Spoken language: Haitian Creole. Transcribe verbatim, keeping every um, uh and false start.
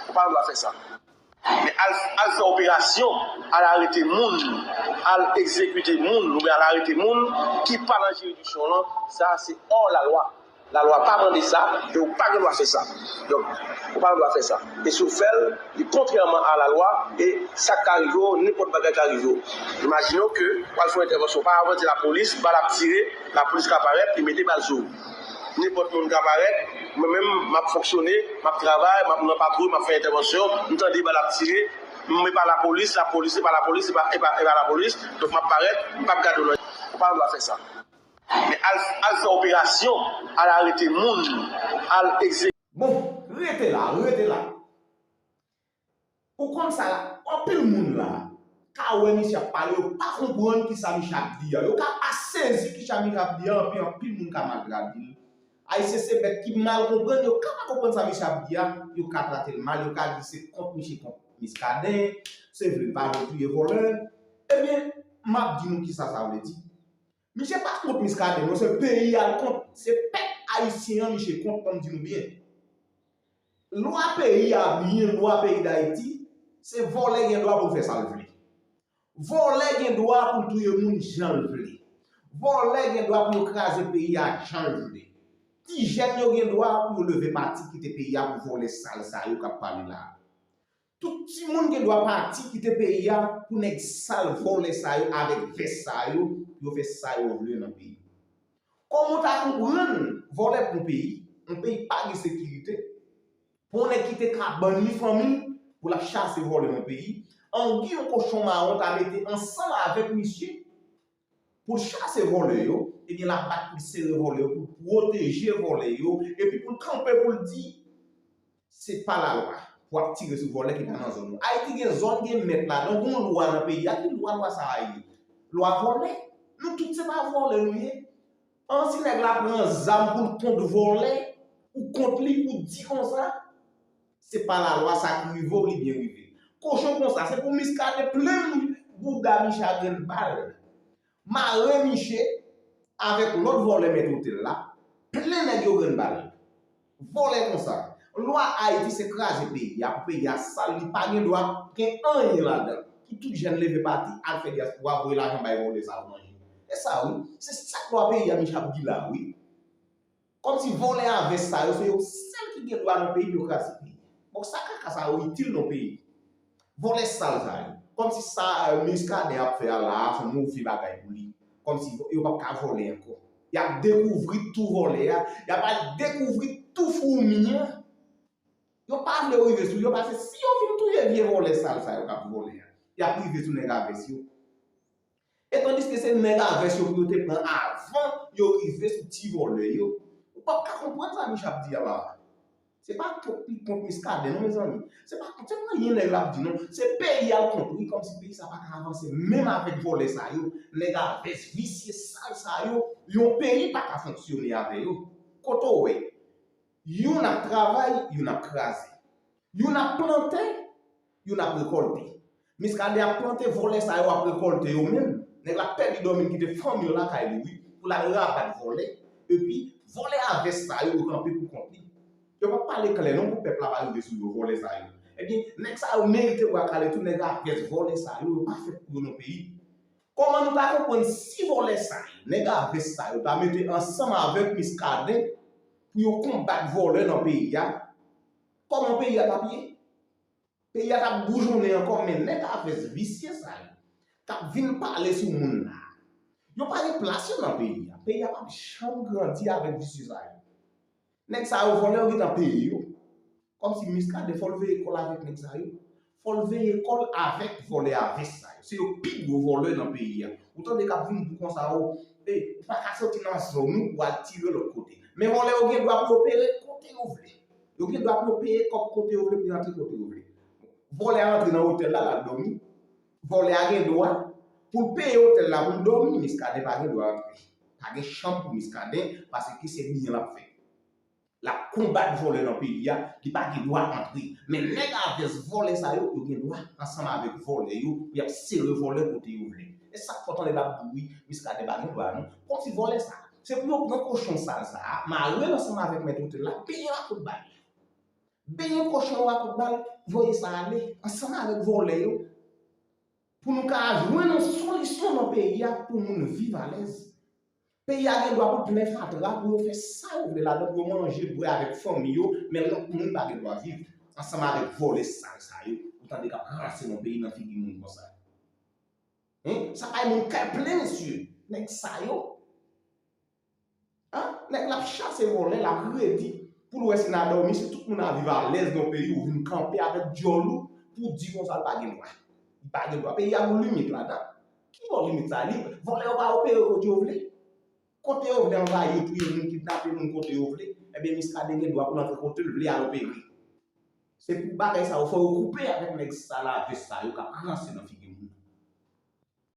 Ou pa gen dwa fè sa. Men al, al fè operasyon, al arete moun, al egzekite moun, oubyen al arete moun ki pa nan jiridiksyon w lan, sa se hors la loi. Lalwa pa mande sa, e ou pa gen dwa fè sa. Donk, ou pa gen dwa fè sa. E si w fè l, li kontrèman a lalwa, e sa ka rive w, nenpòt bagay ka rive w. Imajine w ke w al fè yon entèvansyon, pa avan di lapolis, bal ap tire, lapolis ka parèt, li mete bal sou ou. Nenpòt moun ka parèt, mwen menm, m ap fonksyone, m ap travay, m ap nan patwouy, m ap fè entèvansyon, m tande bal ap tire, m, e pa lapolis, lapolis, e pa lapolis, e pa, e pa, e pa lapolis, donk m ap parèt, m p ap gade w nan je. Ou pa gen dwa fè sa. Men al, al fè operasyon, al arete moun, al egze. Bon, rete la, rete la. Ou konn sa la, anpil moun la ka wè misye ap pale, yo pa konprann kisa misye ap di a. Yo ka pa sezi kisa misye ap di a, anpil, anpil moun ka mal tradui l. Ayisyen se bèt ki mal konprann, yo ka pa konprann sa misye ap di a, yo ka trete l mal, yo ka di se kont misye kont Miskaden, se vle l pa vle touye vòlè. Ebyen, m ap di nou kisa sa vle di. Misye pa kont Miskaden non, se peyi a l kont. Se pèp ayisyen an misye kont, ann di nou byen. Lwa peyi a byen, lwa peyi Dayiti, se vòlè gen dwa pou l fè sa l vle. Vòlè gen dwa pou l touye moun jan l vle. Vòlè gen dwa pou yo kraze peyi a jan l vle. Ti jèn yo gen dwa pou yo leve pati kite peyi a pou vòlè sal sa yo k ap pale la a. Tout timoun gen dwa pati kite peyi a pou nèg sal vòlè sa yo avèk vès sa yo pou yo fè sa yo vle nan peyi. Kòman w ta konprann vòlè pran peyi, yon peyi pa gen sekirite, pou yon nèg kite kabann li, fanmi l, pou l ap chase vòlè nan peyi, angi yon kochon mawon ta mete ansanm avèk misye pou l chase vòlè yo, ebyen l ap bat pou l sere vòlè yo, pou l pwoteje vòlè yo, epi pou l kanpe pou l di, se pa lalwa pou ap tire sou vòlè ki pa nan zòn ou. Ayiti gen zòn, gen mèt ladan, gen yon lwa nan peyi a, ki lwa, lwa sa a ye? Lwa vòlè. Nou tout se pa vòlè nou ye. An si nèg la pran zam pou l kont vòlè, ou kont li, ou di konsa, se pa lalwa, sa k rive w, li byen rive. Kochon konsa, se pou Miskaden plenn bouda misye a grenn bal. Mare misye avèk lòt vòlè mèt otèl la, plen nèg yo grenn bal. Vòlè konsa. Lwa Ayiti se kraze peyi a, pou peyi a sal, li pa gen dwa gen anyen ladan. Pou tout jèn leve pati, al fè dyaspora, voye lajan bay vòlè sa yo manje. E sa wi, se sa k lwa peyi a misye ap di la wi. Kòmsi vòlè a vès sa yo, se yo sèl ki gen dwa nan peyi pou yo kraze peyi. Bon, sa kaka sa yo itil nan peyi? Vòlè sal sa yo. Kòmsi sa Miskaden ap fè a la a se yon move bagay pou li. Kòmsi yo p ap ka vòlè ankò. Y ap dekouvri tou vòlè a. Y ap al dekouvri tou foumi an. Yo pa vle yo rive sou yo, paske si yo fin touye vye vòlè sal sa yo k ap vòlè a, y ap rive sou nèg a vès yo. E tandiske se nèg a vès yo pou yo te pran avan yo rive sou ti vòlè yo. Ou p ap ka konprann sa Mich ap di a la a. Se pa kont li kont Miskaden non mezanmi. Se pa kont, se pa anyen nèg la ap di non. Se peyi a l kont wi, kòmsi peyi sa pa ka avanse menm avèk vòlè sa yo, nèg a vès visye sal sa yo, yon peyi pa ka fonksyone avè yo. Kote w wè? Youn ap travay, youn ap kraze. Youn ap plante, youn ap rekòlte. Miskaden ap plante, vòlè sa yo ap rekòlte yo menm. Nèg la pèdi dòmi, l kite fanmi l lakay li wi, pou l al rabat vòlè. Epi vòlè a vès sa yo, yo kanpe pou kont li. Yo p ap pale klè non pou pèp la pa rive sou yo, vòlè sa yo. Ebyen, nèg sa yo merite bwa kale tou, nèg a vès vòlè sa yo, yo pa fèt pou yo nan peyi. Kòman nou ta konprann si vòlè sa yo, nèg a vès sa yo ta mete ansanm avèk Miskaden pou yo konbat vòlè nan peyi a, kòman peyi a t ap ye? Peyi a t ap boujonnen ankò, men nèg a vès visye sa yo k ap vin pale sou moun la, yo pa gen plas yo nan peyi a. Peyi a p ap janm grandi avèk visye sa yo. Nèg sa yo vòlè yo gentan peye yo. Kòmsi Miskaden fò l veye kò l avèk nèg sa yo. Fò l veye kò l avèk vòlè a vès sa yo. Se yo pi gwo vòlè nan peyi a. Ou tande k ap vin di konsa o, e, ou pa ka soti nan zòn ou, ou al tire lòt kote. Men vòlè yo gen dwa pou yo peye kote yo vle. Yo gen dwa pou yo peye kòb kote yo vle, pou yo antre kote yo vle. Vòlè a antre nan otèl la, l al dòmi. Vòlè a gen dwa pou l peye otèl la pou l dòmi. Miskaden pa gen dwa antre. Pa gen chanm pou Miskaden, paske se byen l ap fè. L ap konbat vòlè nan peyi a, li pa gen dwa antre. Men nèg a vès vòlè sa yo, yo gen dwa ansanm avèk vòlè yo, pou y ap sere vòlè kote yo vle. E sa k fè w tande l ap di w wi, Miskaden pa gen dwa non. Kòmsi vòlè sa, se pou yo pran kochon sal sa a, mare l ansanm avèk mèt otèl la, peye l ak kout bal. Benyen kochon yo ak bal, voye sa ale, ansanm avèk vòlè yo. Pou nou ka jwenn yon solisyon nan peyi a pou moun viv alèz. Peyi a gen dwa pou plen fatra, pou yo fè sa yo vle ladan, pou yo manje, bwè avèk fanmi yo, men lòt moun pa gen dwa viv ansanm avèk vòlè sal sa yo. Ou tande k ap ranse nan peyi nan figi moun konsa. Hein? Sa pa yon moun kay plen, mesye. Nèg sa yo. Hein? Nèg la ap chase vòlè, l ap redi. Pou l wè si n a dòmi, si tout moun a viv alèz nan peyi, ou vin kanpe avèk djòl ou, pou di konsa l pa gen dwa. Li pa gen dwa. Peyi a gon limit ladan. Ki bò limit sa li? Vòlè yo pa opere kote yo vle. Kote yo vle anvayi, yo touye moun, kidnape moun kote yo vle. Ebyen, Muscadin gen dwa pou l antre kote l vle al opere. Se pou bagay sa yo, fò yo koupe avèk nèg sa lavès sa yo k ap ranse nan figi.